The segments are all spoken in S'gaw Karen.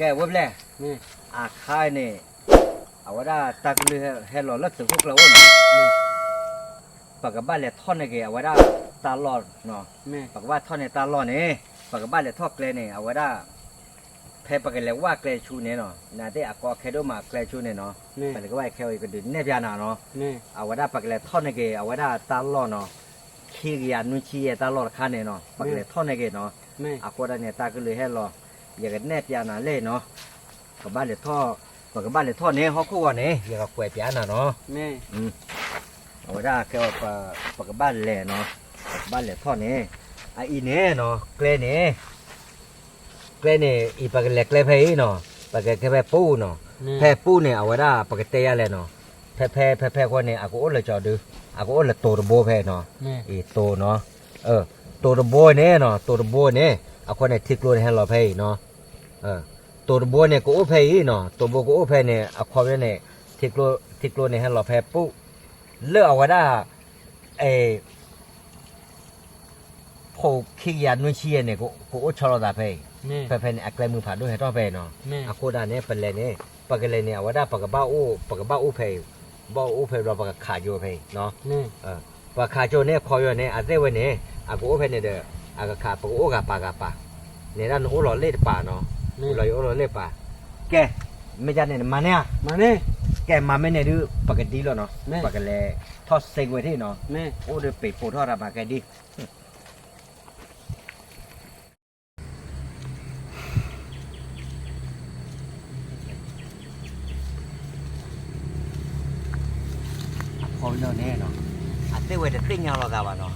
ကဲဝဲဘျဲၣ်, အခါန့ၣ် အဝဲဒၣ်တၢ်ကလုၢ်ဟဲလီၤလၢသုးခိၣ်ကျၢၢ်အိၣ်န့ၣ်, ပကဘၣ်လဲၤထီၣ်န့ၢ်က့ၤအဝဲဒၣ်တၢ်လီၢ်နီၤ, ပကဘၣ်ထီၣ်န့ၢ်တၢ်လီၢ်န့ၣ်, ပကဘၣ်လဲၤထီၣ်ကျဲန့ၣ် အဝဲဒၣ် ဖဲပကလဲၤဝၢ်ကျဲဆူန့ၣ်နီၤ, နသ့ၣ်အကီအခဲဒိၣ်မးကျဲဆူန့ၣ်နီၤ, ပကဘၣ်ခဲအံၤကဒုးနဲၣ်ပျးနၤနီၤ, အဝဲဒၣ်ပကလဲၤထီၣ်န့ၢ်က့ၤ အဝဲဒၣ်တၢ်လီၢ်နီၤ, ခံကယၤနွံဆံယဲၢ်တၢ်လီၢ်တခါန့ၣ်နီၤ, ပကလဲၤထီၣ်န့ၢ်က့ၤနီၤ, အဃိဒၣ်န့ၣ် တၢ်ကလုၢ်ဟဲလီၤ, ယကနဲၣ်ပျးနၤလဲၣ်နီၤ, ပကဘၣ်လဲၤထီၣ်, ပကဘၣ်လဲၤထီၣ်န့ၣ် ဟီၣ်ခိၣ်ဂီၤန့ၣ် ယကကွဲးပျးနၤနီၤ, အဝဲဒၣ်ခဲအံၤ ပကဘၣ်လဲၤနီၤ, ပကဘၣ်လဲၤထီၣ်န့ၣ်, အအံၤန့ၣ်နီၤ ကျဲန့ၣ် ကျဲန့ၣ် အံၤပကလဲၤကျဲဖဲအံၤနီၤ, ပကကဲဖဲပူၣ်နီၤ, ဖဲပူၣ်န့ၣ် အဝဲဒၣ်ပကတဲယၤလဲၣ်နီၤ, ဖဲဖဲဖဲဖဲဃီန့ၣ် အကအိၣ်လၢကၠီဒု, အကအိၣ်လၢတိၤတဘိဖဲနီၤ, အံၤတိၤနီၤ, တိၤတဘိန့ၣ်နီၤ, တိၤတဘိန့ၣ် အဃိန့ၣ် ထံကျိန့ၣ်ဟဲလီၤဖဲအံၤနီၤ, တိၤတဘိန့ၣ် ကအိၣ်ဖဲအံၤနီၤ, တိၤတဘိကအိၣ်ဖဲန့ၣ် အခီပညီန့ၣ် ထံကျိန့ၣ်ဟဲလီၤဖဲပူၣ်, လၢအဝဲဒၣ် ဖိခံကယၤနွံဆံယဲၢ်န့ၣ် ကအိၣ်ဆီလီၤသးဖဲအံၤ, ဖဲဖဲန့ၣ် အကျဲမုၢ်ဖးဒိၣ်ဟဲထီၣ်ဖဲအံၤနီၤ, အဃိဒၣ်န့ၣ် ပလဲၤန့ၣ်, ပကလဲၤန့ၣ် အဝဲဒၣ်ပကဘၣ်အိၣ်, ပကဘၣ်အိၣ်ဖဲအံၤ, ဘၣ်အိၣ်ဖဲဘျီ ပကခးကၠိဖဲအံၤနီၤ, ပကခးကၠိန့ၣ် ခီပညီန့ၣ် အသ့ၣ်ဝဲန့ၣ် အကအိၣ်ဖဲန့ၣ်ဒီး အကခး ပကအိၣ်ဂၤပာ်ဂၤပာ်, န့ၣ်ဒၣ်နအိၣ်လီၤလ့ၣ်တပၤနီၤ, အိၣ်လီၤယအိၣ်လီၤလ့ၣ်တပၤ, ကဲ, မ့ၢ်ဒ်န့ၣ် နမၤန့ၢ်ဧါ, ကဲမၤမ့ၢ်န့ၣ်ဒုး ပကဒ်လီၤနီၤ, ပကလဲၤထီၣ်စ့ၢ်ကီးဝဲထံၣ်နီၤ, အိၣ်ဒီးပ့ၤပိာ်ထီၣ်တၢ်မၤကဲဒ် အဖီလၢန့ၣ်နီၤ, အသ့ၣ်ဝဲတသ့ၣ်ညါလီၤသးဘၣ်နီၤ,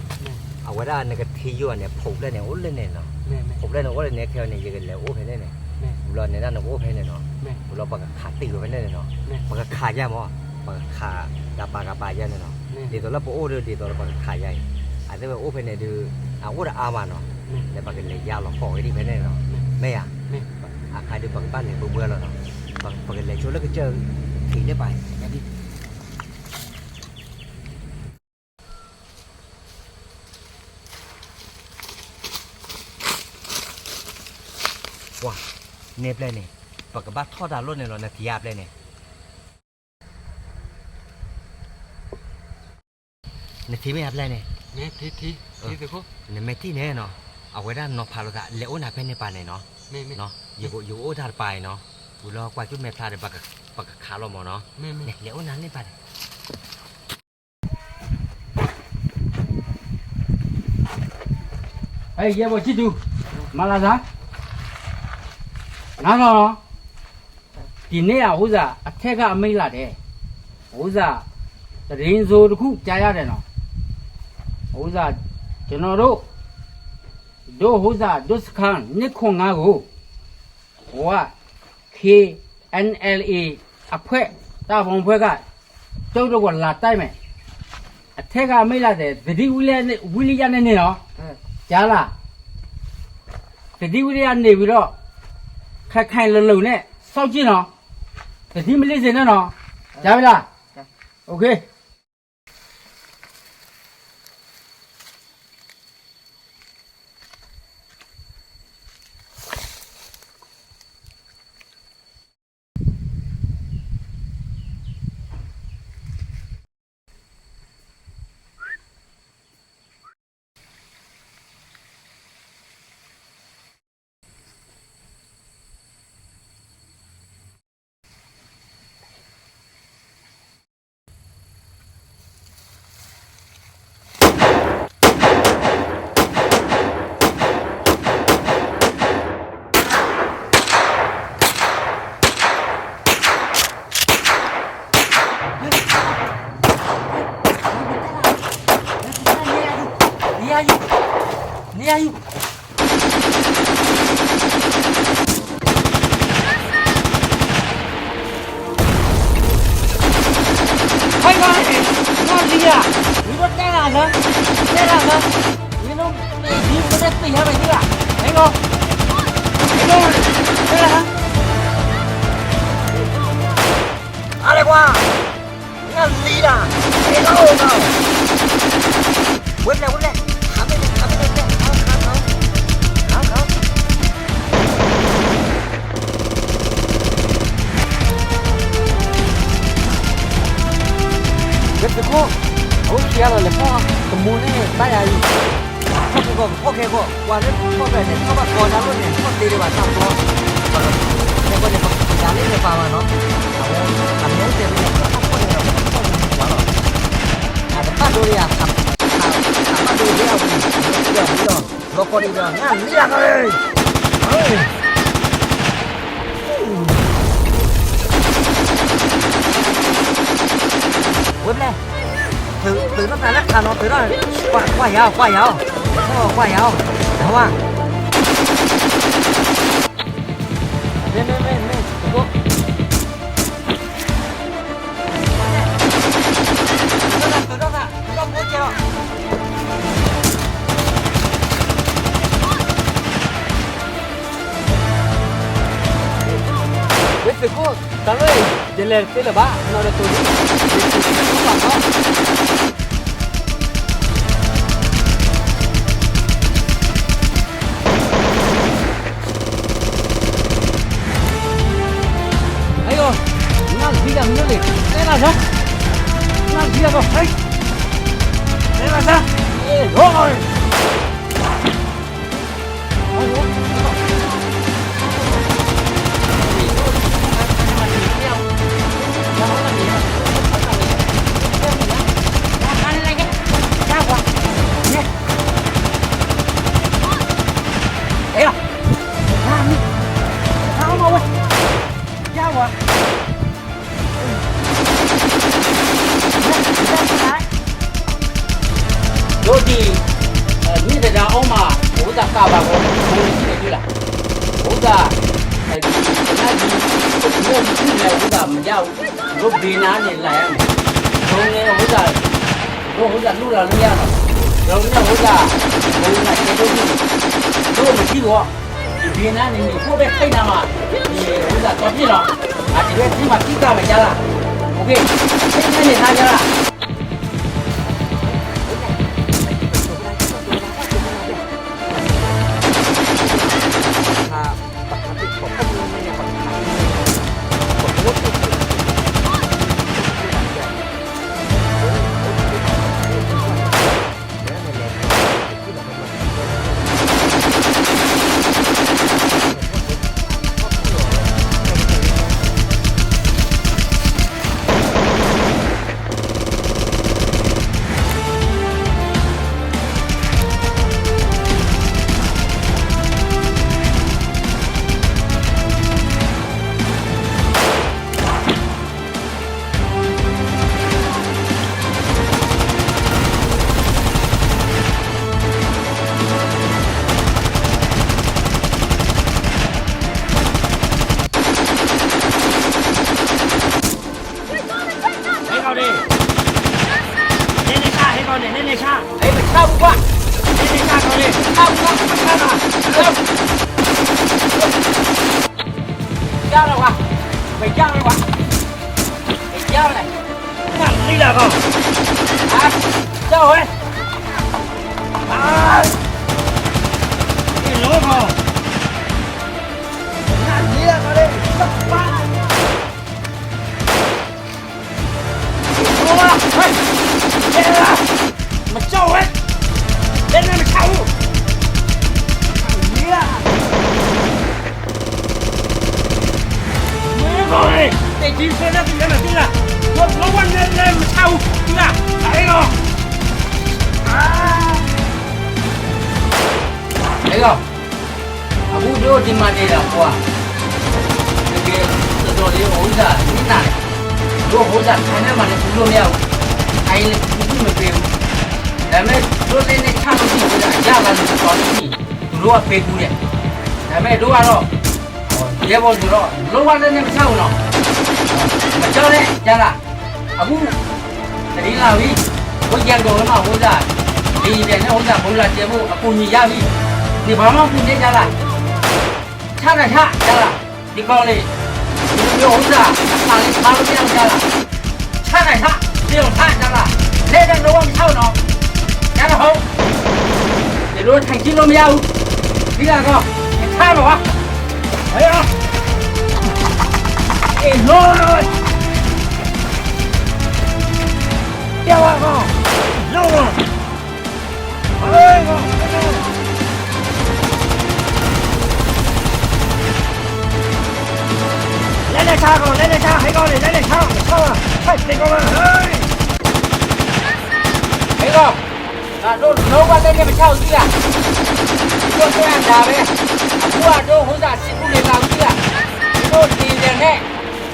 အဝဲဒၣ်နကထံၣ်ယိာ်န့ၣ် ဖိးဖျဲၣ်န့ၣ်အိၣ်လၢန့ၣ်နီၤ, ဖိးဖျဲၣ်န့ၣ်အိၣ်လၢန့ၣ် ခဲအံၤန့ၣ် ယကလဲၤအိၣ်ဖဲန့ၣ်န့ၣ်, ဘျီန့ၣ်ဒၣ်နကအိၣ်ဖဲန့ၣ်နီၤ, ဘျီပကခးတံၢ်ဝဲဖဲန့ၣ်န့ၣ်နီၤ, ပကခးယါမး, ပကခးဂၤပာ်ဂၤပာ်ယါန့ၣ်နီၤ, ဒ်သိးလၢပအိၣ်ဒီး ဒ်သိးလၢပကခးယါအံၤ, အသ့ၣ်ဝဲအိၣ်ဖဲန့ၣ်ဒုး အအိၣ်ဒီးအါမးနီၤ, ဒီးပကလဲၤယါလီၤဃီၤဝဲဒ်ဖဲန့ၣ်နီၤ, မ့ၢ်ဧါ, အခါဒုးပကဘၣ်လဲၤဘှဲဘှဲလီၤနီၤ, ပကလဲၤဆိလၢကစၢၢ်ခံလၢပၤ ပှၤ, န့ၢ်ပျဲၢ်န့ၣ်, ပကဘၣ်ထီၣ်တၢ်လီၢ်န့ၣ်လီၤ နထံၣ်အါပျဲၢ်န့ၣ်, နထံၣ်မ့ၢ်အါပျဲၢ်န့ၣ်, နမ့ၢ်ထံၣ်န့ၣ်နီၤ, အဝဲဒၣ်နီၤဖးလိာ်သး လဲၤအိၣ်နၤဖဲန့ၣ်ပၤန့ၣ်နီၤ, ယကအိၣ်တၢ်တပၤအံၤနီၤ, ဝံၤလီၤကွၢ်ကၠူၣ်မဲာ်ဖျါဒီး ပကခးလီၤမးနီၤ, လဲၤအိၣ်နၤန့ၣ်ပၤန့ၣ် ဟဲယဲဘီဆံတူ, မၤလၤသး, နၤနီၤ, ဒ်န့ၣ်အဃိသတး အထဲကအမံၤလၢ်ဒဲး, အဃိသတး သတင်းဆိုးတစ်ခုကြားရတယ်နော်, အဃိသတး ကျွန်တော်တို့ ဒိၣ်အဃိသတး ဒိၣ်စခန်း နှစ်ခုနစ်ကို ဟိုက KNLA အဖွဲ့ တပ်ပေါင်းအဖွဲ့က ကျုပ်တို့ကို လာတိုက်မယ်. အထက်က မ့ၢ်လာတယ် သတိဝီရိယနဲ့ ဝီရိယနဲ့နေနော်. ကြားလား? သတိဝီရိယနေပြီးတော့ ခိုင်ခိုင်လုံလုံနဲ့ စောင့်ကြည့်နော်. သတိမလစ်စေနဲ့နော်. ကြားပြီလား? OK. အါလဲကွၢ်, နလံၤဒၣ်, ဟဲလီၤအိၣ်နီၤ, ဝဲဘျဲၣ် ဝဲဘျဲၣ်, ခးမ့ၢ်လဲၣ် ခးမ့ၢ်လဲၣ်, ခး ခး ခး ခး ခး. ဝဲသုးခိၣ်, အအိၣ်ခံဂၤလီၤ လဲၤဖီၣ်တမူန့ၣ် ဘၣ်ယၤအံၤ, ဖီၣ်ခဲကီၢ် ဖီၣ်ခဲကီၢ် ပှၤလၢဖီၣ်ဖဲန့ၣ် ထီၣ်ဘၣ်ကီတၢ်လိၣ်န့ၣ် ထီၣ်သ့ဒံးဘၣ်တၢ်ဘျီ, ခဲကီၢ်န့ၣ် ပကယၤလၢလဲၤပာ်ဘၣ်နီၤ, အဝဲ အမ့ၢ်အိၣ်တဲဝဲန့ၣ် ပှၤထီၣ်ဖီၣ်န့ၣ်ဒီး ပထီၣ်ဖီၣ်န့ၣ်ပှၤလီၤ, အတဘၣ်ဒိဒံးဧါ, အဘၣ်ဒိဒံးဧါဝံၤ အဝဲသ့ၣ်ဒီးဝံၤလီၤ, ဘျီကီဒံးဒီး နၢ်လံဧါကီး, ဝဲဘျဲၣ်, သုးထီၣ်သးလၢခါနီၤ သုးထီၣ်, ကွၢ်ယၤအီၤ ကွၢ်ယၤအီၤ, ကွၢ်ယၤအီၤ, တဟါဝါ, မ့ၢ်မ့ၢ်မ့ၢ်မ့ၢ် သုးခိၣ် ဝဲသုးခိၣ် တၢ်လၢ ယလဲၤတသ့လၢၤဘၣ် နီၢ်ဒီးတိၤလံ ယသုးခိၣ်ဘၣ်နီၤ အယိၤ, နၢ်လံယၤမနုၤန့ၣ် တဲလၢ်စၢ်, နၢ်လံယၤကီး, တဲလၢ်စၢ်, အ့ၣ်, အဲၣ်, အမဝဲ, ယဝဲ ဒိးဒံး, မ့ၢ်တဒၣ်အီၣ်မး အဝဲသတးကးဘၣ်ဂီၢ် မ့ၢ်တဆံးန့ၣ်ဒုလၢ်, အဝဲသတး, ကနၣ်ဒံး, ကနၣ်ဒံး, ကနၣ်ဒံးန့ၣ် အဝဲသတးမ့ၢ်ဒၣ်, ဒိးဘ့ၣ်နၤန့ၣ်လၢ်ယါန့ၣ်, ဒိးန့ၣ်အဝဲသတး, ဒိးအဝဲသတးလူလၢ်လၢယါလီၤ, ဒိးန့ၣ်အဝဲသတး, ဒိးနၤကဲဒိးဒံး, ဒိးမ့ၢ်ထံၣ်ဂီၢ်, ယဘ့ၣ်နၤန့ၣ်န့ၣ် ဘိၣ်ဘဲခဲအံၤနၤမး, န့ၣ်အဝဲသတးကီတ့ၢ်လီၤ, အတဝဲထံမၤသံကၢ်မးယါလၢ်, အိၣ်က့, ခဲအံၤန့ၣ်နၤယါလၢ် ဟဲကီးန့ၣ်, လဲၤလဲၤဆါ ဟဲကီးန့ၣ် လဲၤလဲၤဆါ, ဟဲပဆါပူၤကွၢ်, လဲၤလဲၤဆါကီးန့ၣ် ပဆါပူၤကွၢ်, ပဆါပူၤကွၢ်, ပဆါပူၤကွၢ်, ပဆါပူၤကွၢ်, ပဆါပူၤကွၢ်, ပဆါပူၤကွၢ်, ပဆါပူၤကွၢ်, ပဆါပူၤကွၢ်, ပဆါပူၤကွၢ်, ပဆါပူၤကွၢ်, ပဆါပူၤကွၢ်, ပဆါပူၤကွၢ်, ပဆါပူၤကွၢ်, ပဆါပူၤကွၢ်, ပဆါပူၤကွၢ်, ပဆါပူၤကွၢ်, ပဆါပူၤကွၢ်, ပဆါပူၤကွၢ်, မကၠီဝဲ, လဲၤနၤမဆါအူ, မ့ၢ်ဂီၢ်န့ၣ် တဲဒ်သိးလၢသုလဲၤနၤသ့လၢ်, လီၤဝဲလဲၤနၤမဆါအူ, သ့လၢ်, အ့ၣ်ဂီၢ်, အ့ၣ်ဂီၢ် အဘူးဒိၣ်ဒံးမးန့ၣ်ဒီးပှၤ, နကဲတတီၤလၢအဝဲသတးန့ၣ်, ဒိၣ်အဝဲသတးခါန့ၣ်မးန့ၣ် ပူၤလိၣ်မ့ၢ်အူ, အအံၤလၢပူၤဒိၣ်မ့ၢ်ပှဲၤအူ, တမ့ၢ်ဒိၣ်လဲၣ်န့ၣ်ဆၣ်လိၣ်ဒံးအဝဲသတး ယၢ်လၢနတတီၤလၢန့ၣ်, ပူၤလိၣ်အပှဲၤပူၤန့ၣ်, တမ့ၢ်ဒိၣ်ဘၣ်ဒီး, ယဲဘီဒုးဒီး လိၣ်ဘၣ်လၢန့ၣ်မဆၣ်အူနီၤ, မကၠီလဲၣ် ကၠါလၢ်, အဘူး တနံၤလၢ်ဝံၤ, အိၣ်ယဲၢ်ကီၢ်ဝဲမးအဃိသတး, ဒ်အံၤဒဲးန့ၣ်အဃိသတး ဖိလၢ်တဲဖိအကူၣ်ညီယါဝံၤ, န့ၣ်ပှၤမ့ၢ်ကူၣ်န့ၢ်ကၠါလၢ်, ဆၣ်တၢ်ဆၣ်ကၠါလၢ်, ဒ်ကီၢ်လံ, ဒ်ကီၢ်အဃိသတး အသးလၢဆါလိမ့ၢ်အကၠါလၢ်, ဆၣ်တၢ်ဆၣ်, သ့ၣ်အီၤဆၣ်ကၠါလၢ်, လဲၤတၢ်လိၣ်ဘၣ်မ့ၢ်ဆၣ်အူနီၤ, ကၠါလၢ်ဟီ, ယဒိးထံၣ်လိမ့ၢ်ယါအူ, ဒ်လၢကီၢ်, ယဆါလီၤဝဲ, အ့ၣ်, အ့ၣ်လိၤ, ဆါကီး လဲၤလဲၤဆါ ဟဲကီးန့ၣ် လဲၤလဲၤဆါ ဆါ ဟဲသ့ၣ်ကီးမး ဟဲကီး, နဒိၣ်နီၢ်ဝဲလဲၣ်န့ၣ် ပဆါအီၤသံဧါ, ဒိၣ်တဲအဒၣ်ဝဲ, အပူၤအဒိၣ် ဟိသးစံးကူန့ၣ်သးသံဧါ, ဒိၣ်တ့ၢ်ဒဲးန့ၣ်,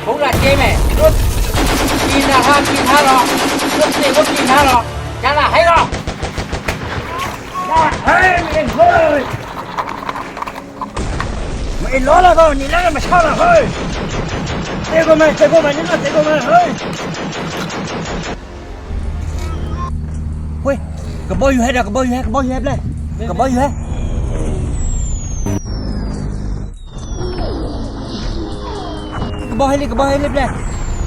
ဘိလၢကဲမဲာ် ဒိၣ်, က့ၤနၤဟးက့ၤနၤလီၤ, ဒိၣ်တ့ၢ်ဘိက့ၤနၤလီၤ, ကလးဟဲလီၤ, ဟဲ, မ့ၢ်လီၤလီၤဒီး နံၤလၢမဆါလီၤဟဲ, တဲကီးမး တဲကီးမး နသ့ၣ်ကီးမးဟဲ, ဝ့ၢ်, ကဘီယူၤဟဲဒီး ကဘီယူၤဟဲ ကဘီယူၤဟဲဘျဲၣ်, ကဘီယူၤဟဲ, ကဘီဟဲလံ ကဘီဟဲလံဘျဲၣ်,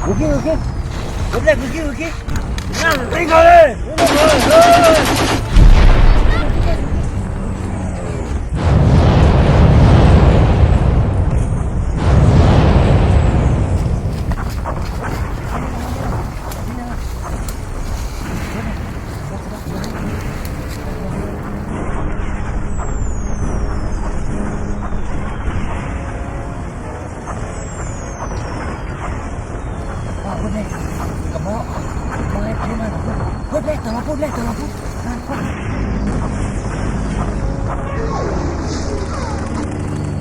ဂုၤက့ၤ ဂုၤက့ၤ, ဘျဲၣ် ဂုၤက့ၤ ဂုၤက့ၤ, နသ့ၣ်ကီးလံ ဝဲဘျဲၣ်, ကဘီ, ကဘီဟဲဖျဲမး, ဝဲဘျဲၣ် တၢ်လီၤဖိဘျဲၣ် တၢ်လီၤဖ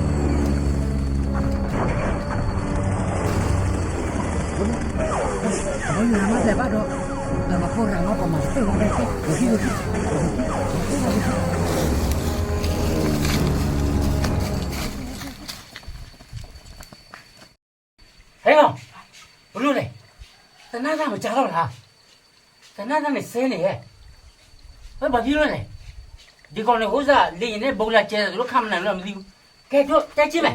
ိ, ကဘီယူၤနၤမ့ၢ်ဘျဲၣ်ဘၣ်ဒီး, တၢ်လီၤဖိရၤလီၤပှၤမၤတပ့ၢ်ဝဲဘျဲၣ်, ဂုၤက့ၤ ဂုၤက့ၤ, ဂုၤက့ၤ, ဂုၤက့ၤ, ဂုၤက့ၤ ဟဲလီၤ, ပလိၣ်လဲၣ်, တနၢ်တၢ်မစၢ်လီၤဘၣ်, တနၢ်တၢ်န့ၣ်စဲန့ၣ်, ဝဲဘၣ်ဖံးလိၣ်လဲၣ်, ဒ်ကီးန့ၣ် ဟိစၢ်လံာ်န့ၣ် ဘိလၢကဲတလိၣ်ခါမနုၤလၢမသံ, ကဲဒိၣ်တဲက့ၤမဲာ်,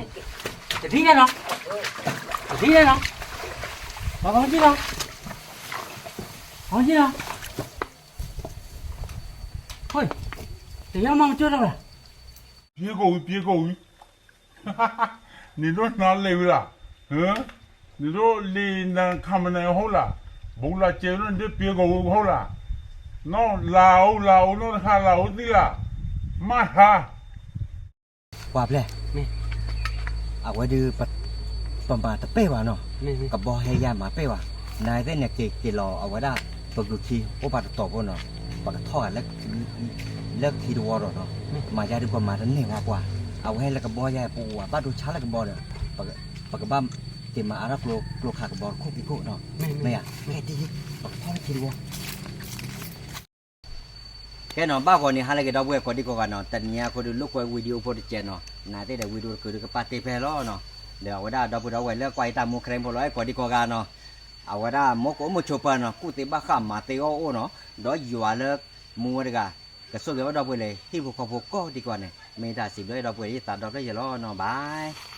တဒ်န့ၣ်နီၤ, တဒ်န့ၣ်နီၤ, ပှၤကီၢ်က့ၤလီၤ, ကီၢ်က့ၤလီၤ, တယီမၤမကၠိတၢ်ဘၣ်, ပြေးကုန်ပြီ ပြေးကုန်ပြီ, နင်တို့နားလည်ပြီလား, နင်တို့လေယာဉ်ခမနဟိုလား, ဗုံးလာကျဲလို့ နင်တို့ပြေးကုန်ပြီ ဟုတ်လား, နော် လာဦး လာဦး နောက်တစ်ခါ လာဦး သိလား, မ့ၢ်ဟါ ပှၤဖျဲၣ်, အဝဲဒုး ပမၤတပဲၢ်ဘၣ်နီၤ, ကဘီဟဲယၤမၤပဲၢ်ဘၣ်, နသ့ၣ်န့ၣ်က့ၤက့ၤလီၤ အဝဲဒၣ် ပဂုာ်ခံ အိၣ်ပာ်တတီၤဖိနီၤ, ပကထီၣ်ဂၤ လၢခံတဝီဒီးနီၤ, မၤယၤဒုး ပမၤတန့ၢ်ဝဲပှၤ, အဝဲဟဲလၢကဘီယၤ ပဝဲဘၣ်ဒိဆါလၢကဘီဒီး, ပကဘၣ်က့ၤမၤအါထီၣ်ကျိ ကျိခးကဘီတခိၣ်ခံခိၣ်နီၤ, မ့ၢ်ဧါ, ကဲဒ် ပကထီၣ်လၢခံတဝီ ကဲနီၤ ဘၣ်ဂီၤန့ၣ် ဟါလၢအဂ့ၤ ဒီပုၢ်ဝဲၢ်ကိးဒံကိးဂၤနီၤ, တနံၤအံၤအဃိဒီး လိာ်ကွဲ video ဖိတစဲးနီၤ, နသ့ၣ်ဒီး video တကုာ်ဒီး ကပာ်တ့ၢ်ဖဲလီၤနီၤ, ဒီးအဝဲဒၣ်ဒီပုၢ်ဒီဝဲၢ်လၢကွၢ်ယတၢ် မူခရံာ်ဖိလီၤ အဲၣ်ကိးဒံကိးဂၤနီၤ, အဝဲဒၣ် မူကအိၣ်မူဆိးပၢၤနီၤ, ကူၣ်သ့ဘၣ်ဃးမၤသ့အီၣ်အိၣ်နီၤ, ဒီးယွၤလၢမူဝဲတဂၤ ကဆိၣ်ဂ့ၤဘၣ်ဒီပုၢ်ဝဲၢ်လၢ ဟံၣ်ဖိဃီဖိကိးဒံကိးဂၤန့ၣ်, မ့ၢ်တၢ်စံးဘျုးဒီပုၢ်ဝဲၢ် ယသးဒီဖျၢၣ်ယဲလီၤနီၤ, bye.